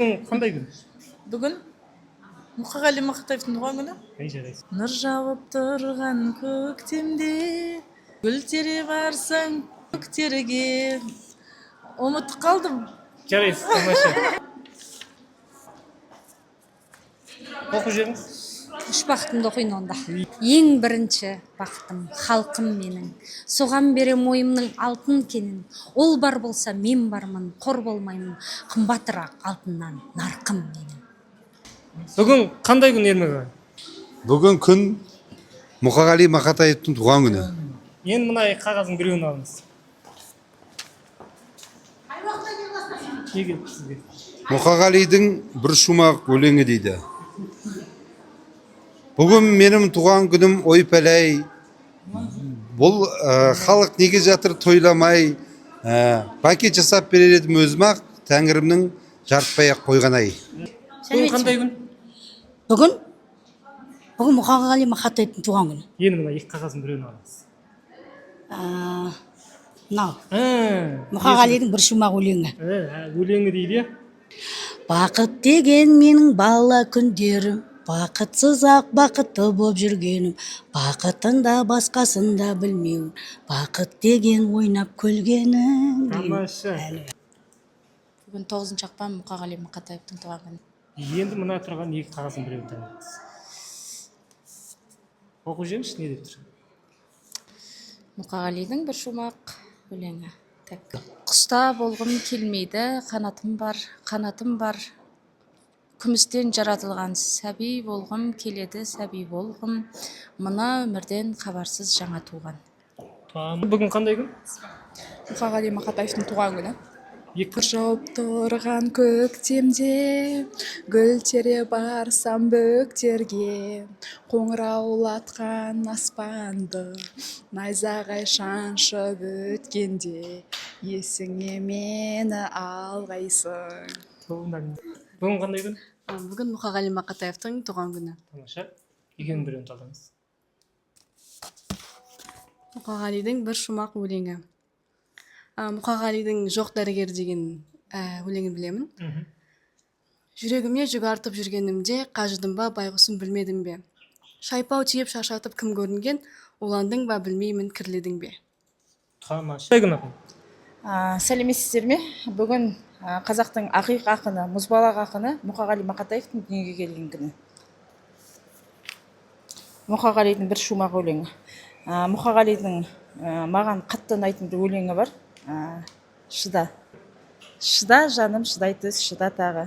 Қандай күн? Бүгін Мұқағали Мақатаевтың туған күні. Ей, жарайсың. Нұр жауып тұрған көктемде, гүл тере барсаң көктерге. Ұмытып қалдым. Жарайсыз, тамаша. Оқып жіберіңіз. Үш бақытымды оқиын онда. Ең бірінші бақытым — халқым менің, соған берем ойымның алтын кенін. Ол бар болса, мен бармын, қор болмаймын, қымбатырақ алтыннан нарқым менің. Бүгін қандай күн, Ермек ағай? Бүгін күн Мұқағали Мақатаевтың туған күні. Енді мына қағаздың біреуін алыңыз. Не келді сізге? Мұқағалидың бір шумақ өлеңі дейді. Бүгін менің туған күнім, ой пәләй, бұл халық неге жатыр тойламай? Бәке жасап берер едім өзім ақ, тәңірімнің жарытпай ақ қойған ай. Бүгін қандай күн? Бүгін Мұқағали Мақатаевтың туған күні. Енді мына екі қағаздың біреуін алыңыз. Мынау Мұқағалидың Мұқағалидың бір шумақ өлеңі. Өлеңі дейді, иә. Бақыт деген менің бала күндерім, бақытсыз ақ бақытты боп жүргенім, бақытын да, басқасын да білмеуім, бақыт деген ойнап күлгенім деген. Тамаша. Бүгін 9 ақпан, Мұқағали Мақатаевтың туған күні. Енді мына тұрған екі қағаздың біреуін таңдаңыз. Оқып жіберіңізші, не деп тұр? Мұқағалидың бір шумақ өлеңі. Так. Құста болғым келмейді, қанатым бар, қанатым бар күмістен жаратылған, сәби болғым келеді, сәби болғым, мына өмірден хабарсыз жаңа туған. Бүгін қандай күн? Мұқағали Мақатаевтың туған күні. Екі. Нұр жауып тұрған көктемде, гүл тере барсам бөктерге, қоңыраулатқан аспанды найзағай шаншып өткенде, есіңе мені алғайсың. Бүгін қандай күн? Бүгін Мұқағали Мақатаевтың туған күні. Тамаша. Екеуінің біреуін талдаңыз. Мұқағалидың бір шумақ өлеңі. Мұқағалидың «Жоқ дәрігер» деген өлеңін білемін. Жүрегіме жүк артып жүргенімде, қажыдым ба, байғұсым, білмедім бе, шайпау тиіп шаршатып кім көрінген, уландың ба, білмеймін, кірледің бе. Тамаша. Қандай күн, апай? Сәлеметсіздер ме? Бүгін қазақтың ақиық ақыны, мұзбалақ ақыны Мұқағали Мақатаевтың дүниеге келген күні. Мұқағалидың бір шумақ өлеңі. Мұқағалидың маған қатты ұнайтын бір өлеңі бар. Шыда, шыда, жаным, шыдай түс, шыда тағы.